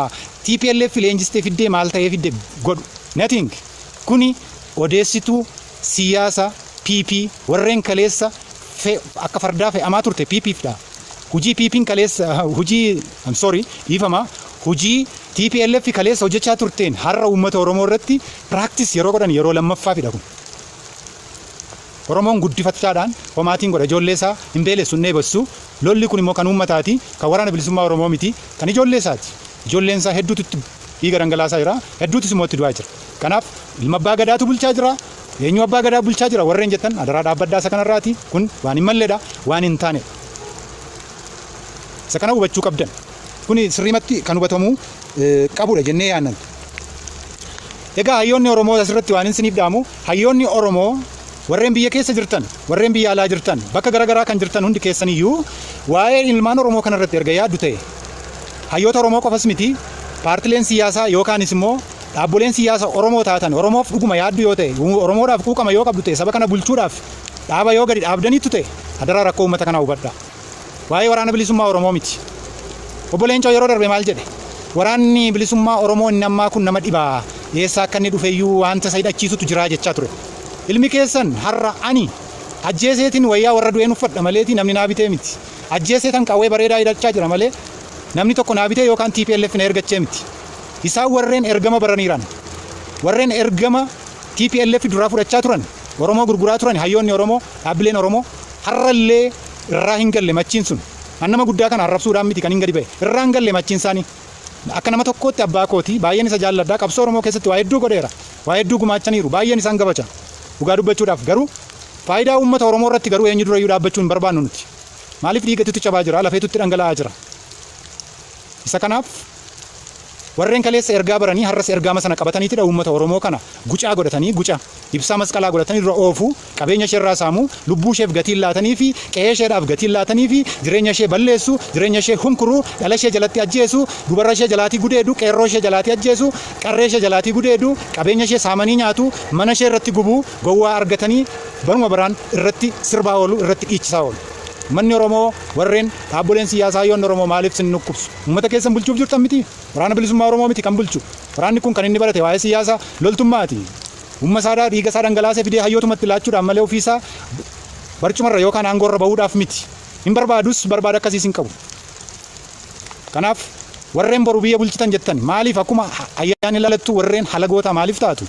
TPLF leenjistee fiddee maal ta'ee fidde godhu. Nothing. Kuni odeessituu siyaasa PP warreen kaleessa akka fardaa fe'amaa turte PP'dha. Hujii PP'n kaleessa hujii, I'm sorry, dhiifama, hujii TPLF kaleessa hojjechaa turteen har'a uummata Oromoo irratti practice yeroo godhan yeroo lammaffaafidha kun. Oromoon guddifachaadhaan homaatiin godha, ijoollee isaa hin beelessu, hin dheebessu. Lolli kun immoo kan uummataati, kan Waraana Bilisummaa Oromoo miti, kan ijoollee isaati. Ijoolleen isaa hedduutu itti dhiiga dhangalaasaa jira, hedduutus immoo itti du'aa jira. Kanaaf ilma abbaa gadaatu bulchaa jira. Eenyu abbaa gadaa bulchaa jira warreen jettan, adaraa dhaabbaddaa isa kanarraati. Kun waan hin malleedha, waan hin taanedha. Isa kana hubachuu qabdan. Kuni sirriimatti kan hubatamuu qabudha jennee yaannan. Egaa hayyoonni Oromoo, asirratti waan isiniif dhaamu, hayyoonni Oromoo warreen biyya keessa jirtan, warreen biyya alaa jirtan, bakka garaagaraa kan jirtan hundi keessaniyyuu, waa'ee ilmaan Oromoo kanarratti erga yaaddu ta'e, hayyoota Oromoo qofas miti, paartileen siyaasaa yookaanis immoo dhaabboleen siyaasaa Oromoo taatan, Oromoof dhuguma yaaddu yoo ta'e, Oromoodhaaf quuqama yoo qabdu ta'e, saba kana bulchuudhaaf dhaaba yoo gadi dhaabdaniittu ta'e, adaraa rakkoo uummata kanaa hubadhaa. Waa'ee Waraana Bilisummaa Oromoo miti. Obbo Leencoo yeroo darbe maal jedhe? Waraanni Bilisummaa Oromoo inni ammaa kun nama dhibaa, eessaa akka inni dhufeyyuu wanta isa hidhachiisutu jira jechaa ture. Ilmi keessan har'a ani ajjeeseetiin wayyaa warra du'een uffadha maleeti namni naa bitee miti. Ajjeeseetan qawwee bareedaa hidhachaa jira malee namni tokko naa bitee yookaan TPLF na ergachee miti. Isaan warreen ergama baraniiran, warreen ergama TPLF duraa fudhachaa turan, Oromoo gurguraa turan, hayyoonni Oromoo, dhaabbileen Oromoo har'allee irraa hin galle machiin sun. An nama guddaa kana arrabsuudhaan miti kan hin gadi ba'e. Irraa hin galle machiin isaanii. Akka nama tokkootti abbaa kooti, baay'een isa jaalladhaa, qabsoo Oromoo keessatti waa hedduu godheera. Waa hedduu gumaachaniiru, baay'een isaan gabacha. Dhugaa dubbachuudhaaf garuu faayidaa uummata Oromoo irratti garuu eenyu durayyuu dhaabbachuu hin barbaannu nuti. Maaliif? Dhiigatutti cabaa jira, lafeetutti dhangala'aa jira. Isa kanaaf warreen kaleessa ergaa baranii har'as ergaama sana qabataniitidha uummata Oromoo kana gucaa godhatanii, guca ibsaa masqalaa godhatanii dura oofuu, qabeenya ishee irraa saamuu, lubbuu isheef gatiin laatanii fi qe'ee isheedhaaf gatiin laatanii fi jireenya ishee balleessu, jireenya ishee hunkuruu, dhala ishee jalatti ajjeesu, dubarra ishee jalaatii gudeedu, qeerroo ishee jalaatii ajjeesu, qarree ishee jalaatii gudeedu, qabeenya ishee saamanii nyaatu, mana ishee irratti gubuu, gowwaa argatanii baruma baraan irratti sirbaa oolu, irratti dhiichisaa oolu. Manni Oromoo, warreen dhaabboleen siyaasaa, hayyoonni Oromoo, maaliif sin dhukkubsu? Uummata keessan bulchuuf jirtan miti. Waraana Bilisummaa Oromoo miti kan bulchu. Waraanni kun kan inni barate waa'ee siyaasaa loltummaati. Uumma isaadhaa dhiiga isaa dhangalaasee fidee hayyootumatti laachuudhaan malee ofiisaa barcumarra yookaan aangoorra bahuudhaaf miti. Hin barbaadus, barbaada akkasiis hin qabu. Kanaaf warreen boru biyya bulchitan jettan, maaliif akkuma ayyaanni lalattu warreen halagoota maaliif taatu?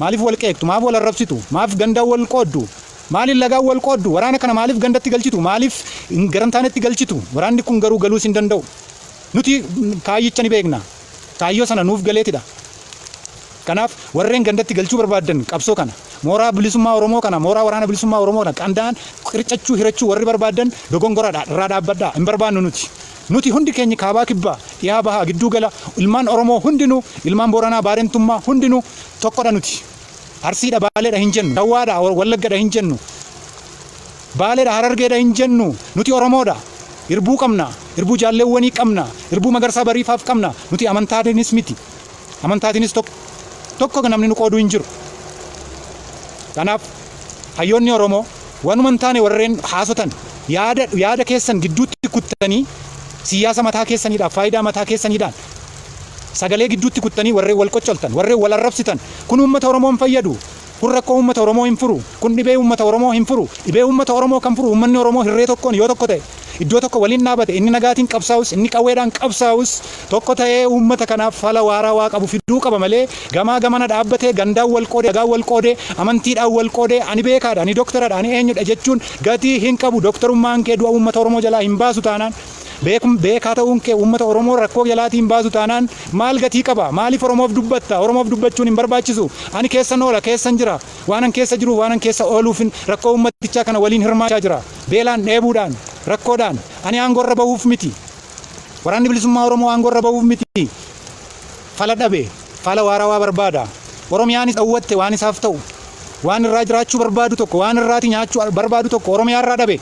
Maaliif wal qeeqtu? Maaf wal arrabsitu? Maaf gandaan wal qooddu? Maaliif lagaan wal qooddu? Waraana kana maaliif gandatti galchitu? Maaliif garantaanetti galchitu? Waraanni kun garuu galuus hin danda'u. Nuti kaayyicha ni beekna. Kaayyoo sana nuuf galeetidha. Kanaaf warreen gandatti galchuu barbaaddan, qabsoo kana, mooraa bilisummaa Oromoo kana, mooraa Waraana Bilisummaa Oromoo kana qandaan qircachuu, hirachuu warri barbaaddan dogongoradha, irraa dhaabbadhaa. Hin barbaannu nuti. Nuti hundi keenya kaabaa, kibbaa, dhiyaa, bahaa, gidduu gala, ilmaan Oromoo hundinuu, ilmaan Booranaa, Baarentummaa hundinuu tokkodha nuti. Arsiidha, Baaleedha hin jennu. Shawwaadha, Wallaggadha hin jennu. Baaleedha, Harargeedha hin jennu. Nuti Oromoodha. Irbuu qabna. Irbuu jaalleewwanii qabna. Irbuu Magarsaa Bariifaaf qabna. Nuti amantaatiinis miti. Amantaatiinis tokko tokko, namni nu qooduu hin jiru. Kanaaf hayyoonni Oromoo waanuma hin taane warreen haasotan, yaada yaada keessan gidduutti kuttanii, siyaasa mataa keessaniidhaaf, faayidaa mataa keessaniidhaan sagalee gidduutti kuttanii warreen wal qoccoltan, warreen wal arrabsitan, kun uummata Oromoo hin fayyadu. Kun rakkoo uummata Oromoo hin furu. Kun dhibee uummata Oromoo hin furu. Dhibee uummata Oromoo kan furu uummanni Oromoo hirree tokkoon yoo tokko ta'e, iddoo tokko waliin dhaabate, inni nagaatiin qabsaa'us, inni qawweedhaan qabsaa'us, tokko ta'ee uummata kanaaf fala waaraa waa qabu fiduu qaba malee gamaa gamana dhaabbatee gandaan wal qoodee, dhagaan wal qoodee, amantiidhaan wal qoodee, ani beekaadha, ani doktoradha, ani eenyudha jechuun gatii hin qabu. Doktorummaan kee du'a uummata Oromoo jalaa hin baasu taanaan, beekum beekaa ta'uun kee uummata Oromoo rakkoo jalaatii hin baasu taanaan, maal gatii qaba? Maaliif Oromoof dubbatta? Oromoof dubbachuun hin barbaachisu. Ani keessan oola, keessan jira. Waanan keessa jiru, waanan keessa ooluufin rakkoo uummatichaa kana waliin hirmaachaa jira. Beelaan, dheebuudhaan, rakkoodhaan. Ani aangoorra bahuuf miti. Waraanni Bilisummaa Oromoo aangoorra bahuuf miti. Fala dhabe, fala waarawaa barbaada. Oromiyaanis dhawwatte. Waan isaaf ta'u, waan irraa jiraachuu barbaadu tokko, waan irraati nyaachuu barbaadu tokko Oromiyaa irraa dhabe.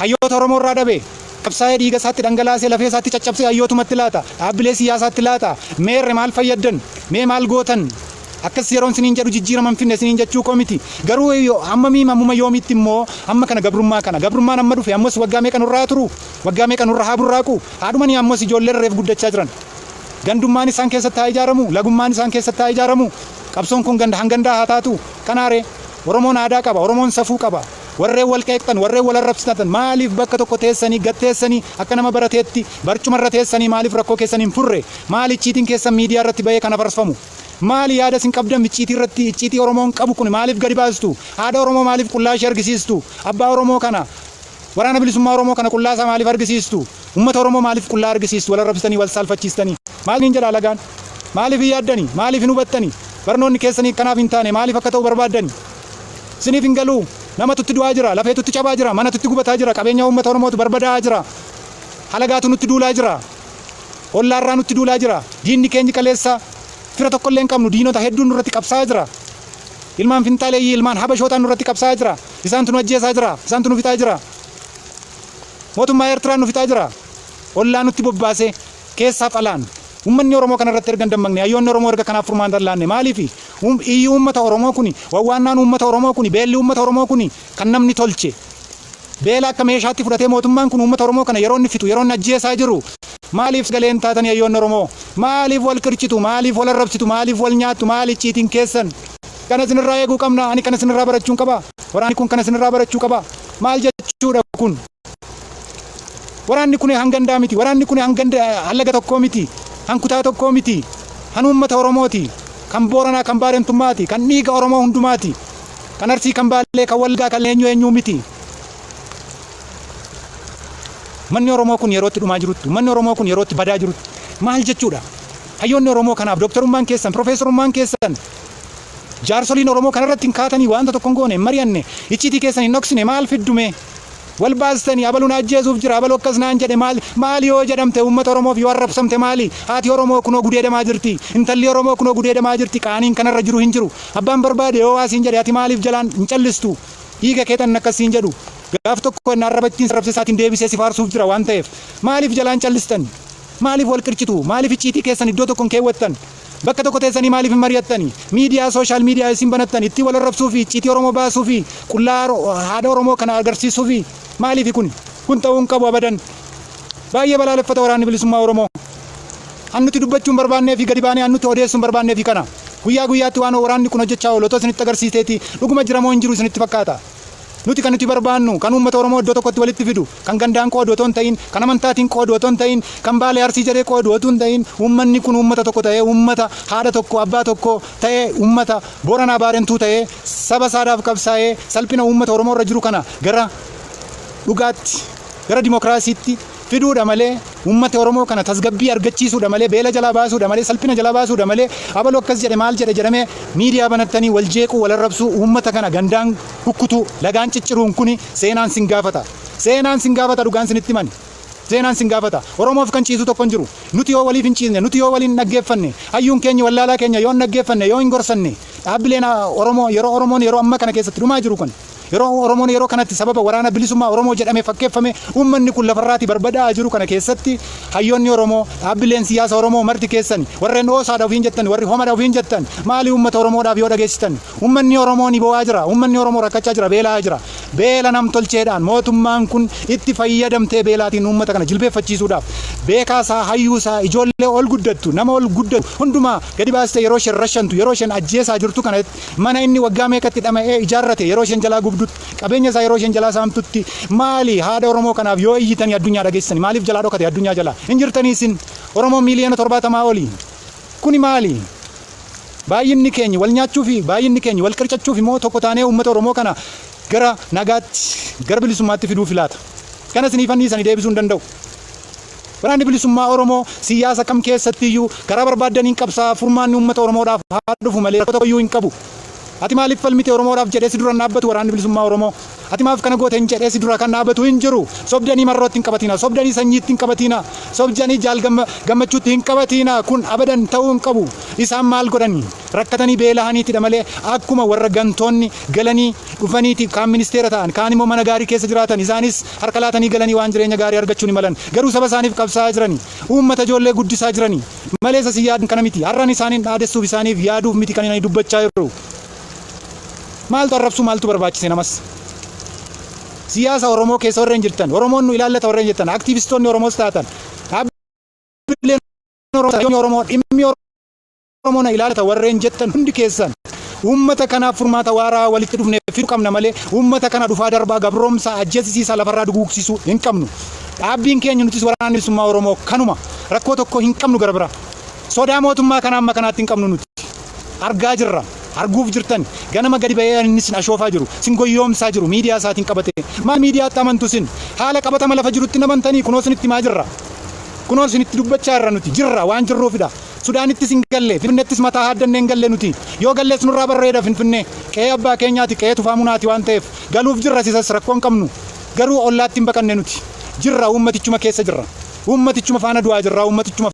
Hayyoota Oromoo irraa dhabe. Qabsaa'ee dhiiga isaatti dhangalaasee, lafee isaatti caccabsee hayyootumatti laata, dhaabbilee siyaasaatti laata. Meerre, maal fayyaddan? Mee maal gootan? Akkas yeroon siniin jedhu jijjiirama hin finne siniin jechuu koo miti. Garuu hamma miima ammuma yoomiitti immoo hamma kana gabrummaa kana, gabrummaan amma dhufe ammas waggaa meeqa nurraa turu, waggaa meeqa nurra haa burraaqu? Haadhumanii ammas ijoolleen reef guddachaa jiran. Gandummaan isaan keessatti haa ijaaramu, lagummaan isaan keessatti haa ijaaramu. Qabsoon kun ganda hangandaa haa taatu. Kanaare Oromoon aadaa qaba, Oromoon safuu qaba. Warreen wal qeeqxan, warreen wal arrabsitan, maaliif bakka tokko teessanii gatteessanii akka nama barateetti barcumarra teessanii maaliif rakkoo keessan hin furre? Maali icciitiin keessan miidiyaa irratti bahee kan afarfamu? Maali yaada isin qabdan icciitii irratti, icciitii Oromoon qabu kun maaliif gadi baastu? Haadha Oromoo maaliif qullaa ishee argisiistu? Abbaa Oromoo kana, Waraana Bilisummaa Oromoo kana qullaa isaa maaliif argisiistu? Uummata Oromoo maaliif qullaa argisiistu? Wal arrabsitanii, wal saalfachiistanii. Maal niin jedha alagaan? Maaliif hin yaaddani? Maaliif hin hubattani? Barnoonni keessanii kanaaf hin taane maaliif akka ta'u barbaaddani? Isiniif hin galuu? Namatu itti du'aa jira, lafeetu itti cabaa jira, manatu itti gubataa jira, qabeenya uummata Oromootu barbadaa'aa jira. Halagaatu nutti duulaa jira. Ollaarraa nutti duulaa jira. Diinni keenyi kaleessa fira tokkollee hin qabnu, diinota hedduun nurratti qabsaa'aa jira. Ilmaan finxaaleeyyii, ilmaan habashootaan nurratti qabsaa'aa jira. Isaantu nu ajjeesaa jira. Isaantu nu fixaa jira. Mootummaa Eertiraan nu fixaa jira. Ollaa nutti bobbaasee keessaaf alaan. Uummanni Oromoo kana irratti erga hin dammaqne, hayyoonni Oromoo erga kanaaf furmaata hin laanne, maaliif iyyi uummata Oromoo kuni, wawwaannaan uummata Oromoo kuni, beelli uummata Oromoo kuni kan namni tolche. Beela akka meeshaatti fudhatee mootummaan kun uummata Oromoo kana yeroo inni fixu, yeroo inni ajjeesaa jiru, maaliif sagalee hin taatanii hayyoonni Oromoo? Maaliif wal qircitu? Maaliif wal arrabsitu? Maaliif wal nyaattu? Maal icciitiin keessan? Kana isinirraa eeguu qabna. Ani kana isinirraa barachuun qaba. Waraanni kun kana isinirraa barachuu qaba. Maal jechuudha kun? Waraanni kun hangandaa miti. Waraanni kun hanganda hallaga tokkoo miti. Hankutaa tokkoo miti. Han uummata Oromooti. Kan Booranaa, kan Baarentummaati. Kan dhiiga Oromoo hundumaati. Kan Arsii, kan Baalee, kan Wallaggaa, kan eenyu eenyuu miti. Manni Oromoo kun yerootti dhumaa jirutti, manni Oromoo kun yerootti badaa jirutti maal jechuudha? Hayyoonni Oromoo kanaaf dooktarummaan keessan, piroofeesarummaan keessan, jaarsoliin Oromoo kanarratti hin kaatanii, wanta tokko hin goone, hin mari'anne, icciitii keessan hin dhoksine, maal fiddume? Wal baastanii abalu na ajjeesuuf jira, abalu akkas naan jedhe, maal maali yoo jedhamte, uummata Oromoof yoo arrabsamte maali? Haati Oromoo kunoo gudeedamaa jirti. Intalli Oromoo kunoo gudeedamaa jirti. Qaaniin kanarra jiru hin jiru. Abbaan barbaade yoo waa siin jedhe ati maaliif jalaan hin callistu? Dhiiga keetan akkas siin jedhu. Gaaf tokko inni arraba ittiin arrabse isaatiin deebisee si faarsuuf jira waan ta'eef. Maaliif jalaan callistan? Maaliif wal qircitu? Maaliif icciitii keessan iddoo tokko hin keewwattan? Bakka tokko teessanii maaliif hin mari'attani? Miidiyaa, social media isin banattan ittiin wal arrabsuu fi icciitii Oromoo baasuu fi qullaa haadha Oromoo kana agarsiisuu fi maaliif kun? Kun ta'uu hin qabu abadan. Baay'ee balaaleffata Waraanni Bilisummaa Oromoo. An nuti dubbachuu hin barbaannee fi gadi baanee an nuti odeessuu hin barbaannee fi kana. Guyyaa guyyaatti waan waraanni kun hojjechaa oolu otoo isinitti agarsiiseeti dhuguma jira moo hin jiru isinitti fakkaata. Nuti kan nuti barbaannu kan uummata Oromoo iddoo tokkotti walitti fidu, kan gandaan qoodu otoo hin ta'in, kan amantaatiin qoodu otoo hin ta'in, kan Baalee Arsii jedhee qoodu otoo hin ta'in, uummanni kun uummata tokko ta'ee, uummata haadha tokko abbaa tokko ta'ee, uummata Booranaa Baarentuu ta'ee, saba isaadhaaf qabsaa'ee, salphina uummata Oromoo irra jiru kana gara dhugaatti, gara dimokiraasiitti fiduudha malee, uummata Oromoo kana tasgabbii argachiisuudha malee, beela jalaa baasuudha malee, salphina jalaa baasuudha malee, abalu akkas jedhe maal jedhe jedhamee miidiyaa banattanii wal jeequu, wal arrabsuu, uummata kana gandaan kukkutuu, lagaan cicciruun kuni seenaan sin gaafata. Seenaan sin gaafata, dhugaan sinitti himani. Seenaan sin gaafata. Oromoof kan ciisu tokko hin jiru. Nuti yoo waliif hin ciisne, nuti yoo waliin dhaggeeffanne, hayyuun keenya wallaalaa keenya yoo hin dhaggeeffanne, yoo hin gorsanne, dhaabbileen Oromoo yeroo Oromoon yeroo amma kana keessatti dhumaa jiru kun, yeroo Oromoon yeroo kanatti sababa Waraana Bilisummaa Oromoo jedhamee fakkeeffame uummanni kun lafarraatii barbadaa'aa jiru kana keessatti, hayyoonni Oromoo, dhaabbileen siyaasa Oromoo marti keessan, warreen oosaadha ofiin jettan, warri homadha ofiin jettan, maali uummata Oromoodhaaf yoo dhageessitan? Uummanni Oromoo ni bo'aa jira. Uummanni Oromoo rakkachaa jira, beela'aa jira. Beela namtolcheedhaan mootummaan kun itti fayyadamtee beelaatiin uummata kana jilbeeffachiisuudhaaf beekaa isaa, hayyuu isaa, ijoollee ol guddattu, nama ol guddatu hundumaa gadi baastee yeroo isheen rashantu, yeroo isheen ajjeesaa jirtu kana, mana inni waggaa meeqatti dhama'ee ijaarrate yeroo isheen jalaa gubdutti, qabeenya isaa yeroo isheen jalaa saamtutti, maali haadha Oromoo kanaaf yoo iyyitanii addunyaa dhageessisanii? Maaliif jalaa dhokate addunyaa jalaa? Hin jirtanii isin? Oromoo 70,000,000 olii. Kuni maali? Baay'inni keenya wal nyaachuu fi baay'inni keenya wal qircachuuf immoo tokko taanee uummata Oromoo kana gara nagaatti, gara bilisummaatti fiduu filaata? Kana isiniif anniisanii deebisuu hin danda'u. Waraanni Bilisummaa Oromoo siyaasa kam keessattiyyuu karaa barbaaddaniin qabsaa, furmaanni uummata Oromoodhaaf haa dhufu malee rakkoo tokkoyyuu hin qabu. Ati maaliif falmite Oromoodhaaf jedhee si dura hin dhaabbatu Waraanni Bilisummaa Oromoo. Ati maaf kana goote hin jedhee si dura kan dhaabbatu hin jiru. Sobdanii marrootti hin qabatina. Sobdanii sanyiitti hin qabatina. Sobdanii jaal gammachuutti hin qabatina. Kun abadan ta'uu hin qabu. Isaan maal godhani? Rakkatanii beelahaniitidha malee akkuma warra gantoonni galanii dhufaniiti kaan ministeera ta'an, kaan immoo mana gaarii keessa jiraatan, isaanis harka laatanii galanii waan jireenya gaarii argachuu ni malan. Garuu saba isaaniif qabsaa'aa jirani. Uummata ijoollee guddisaa jirani. Malee isa si yaadan kana miti. Har'an isaaniin dhaadessuuf, isaaniif yaaduuf miti kan inni dubbachaa jiru. Maaltu arrabsuu, maaltu barbaachise namas? Siyaasa Oromoo keessa warreen jirtan, Oromoon nu ilaallata warreen jettan, aktiivistoonni Oromoos taatan, dhaabbileen Oromoo dhimmi Oromoo na ilaalata warreen jettan hundi keessan uummata kanaaf furmaata waaraa walitti dhufnee fiduu qabna malee uummata kana dhufaa darbaa gabroomsaa ajjeesisiisaa lafarraa duguugsiisuu hin qabnu. Dhaabbiin keenya nutis waraanni bilisummaa Oromoo kanuma rakkoo tokko hin qabnu gara biraa. Sodaa mootummaa kana amma kanaatti hin qabnu nuti. Argaa jirra. Arguuf jirtan ganama gadi ba'ee inni sin ashoofaa jiru, sin goyyoomsaa jiru miidiyaa isaatiin qabate. Maal miidiyaatti amantu sin? Haala qabatama lafa jirutti namantanii kunoo sinitti himaa jirra. Kunoo sinitti dubbachaa jirra nuti jirra waan jirruufidha. Sudaanittis hin galle, Finfinnettis mataa haaddannee hin galle nuti. Yoo galles nurraa barreeda Finfinnee. Qe'ee abbaa keenyaati, qe'ee tufaa munaati waan ta'eef galuuf jirra sisas rakkoo hin qabnu. Garuu ollaatti hin baqanne nuti. Jirra uummatichuma keessa jirra. Uummatichuma faana du'aa jirra, uummatichuma